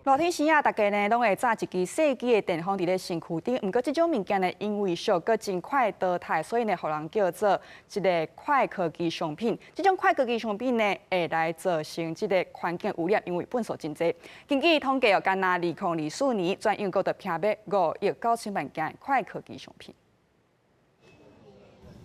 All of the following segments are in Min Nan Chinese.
熱天時啊，大家呢攏會紮一支細支的電風佇咧身軀頂。毋過這種物件呢，因為俗閣真快淘汰，所以呢，予人叫做一个快科技商品。這種快科技商品呢，會來造成這个環境污染，因為糞埽真濟。根據統計哦，干焦2024年，全英國就拚欲5億9千萬件快科技商品。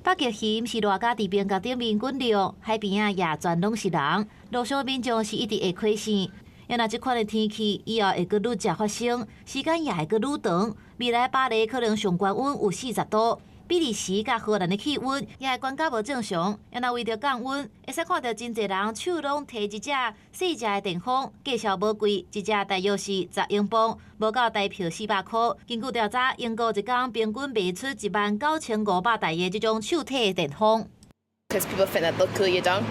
北極熊是熱甲佇冰角頂面滾著，海邊仔也全攏是人，路上民眾是一直會開線。若這款的天氣以後會閣愈捷發生，時間也會閣愈長。未來巴黎可能上懸溫有40度，比利時佮荷蘭的氣溫也會懸甲無正常。若為著降溫，會使看著真濟人手攏提一隻細隻的電風，價數無貴，一隻大約是10英鎊，無夠台票400箍。根據調查，英國一工平均賣出19,500台的這種手提電風。 Because people think that they'll cool you down.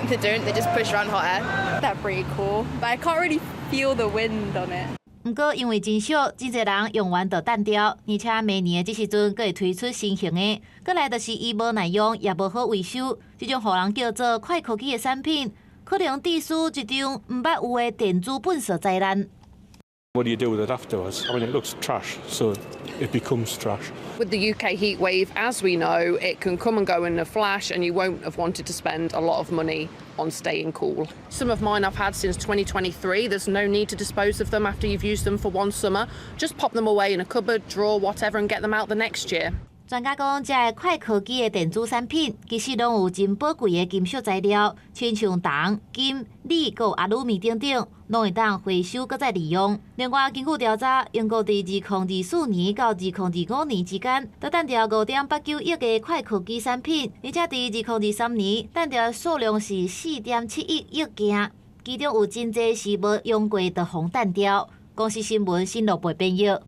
They don't. They just push around hot air. They're pretty cool, but I can't really feel the wind on it. 毋過因為真俗，真濟人用完就擲掉，而且每年的這時陣閣會推出新型的，閣來就是伊無耐用，也無好維修，這種予人叫做快科技的產品，可能致使一場毋捌有的電子糞埽災難。 What do you do with it afterwards? I mean, it looks trash, so it becomes trash. With the UK heat wave, as we know, it can come and go in a flash, and you won't have wanted to spend a lot of money on staying cool. Some of mine I've had since 2023. There's no need to dispose of them after you've used them for one summer. Just pop them away in a cupboard, drawer, whatever, and get them out the next year. 專家講，這个快科技的電子產品，其實攏有真寶貴的金屬材料，親像銅、金、鋰、閣阿魯米等等，攏會當回收閣再利用。另外，根據調查，英國佇2024年到2025年之間，都擲掉5.89億个快科技產品，而且佇2023年擲掉數量是4.71億件，其中有真濟是無用過就予擲掉。公視新聞新羅貝編譯。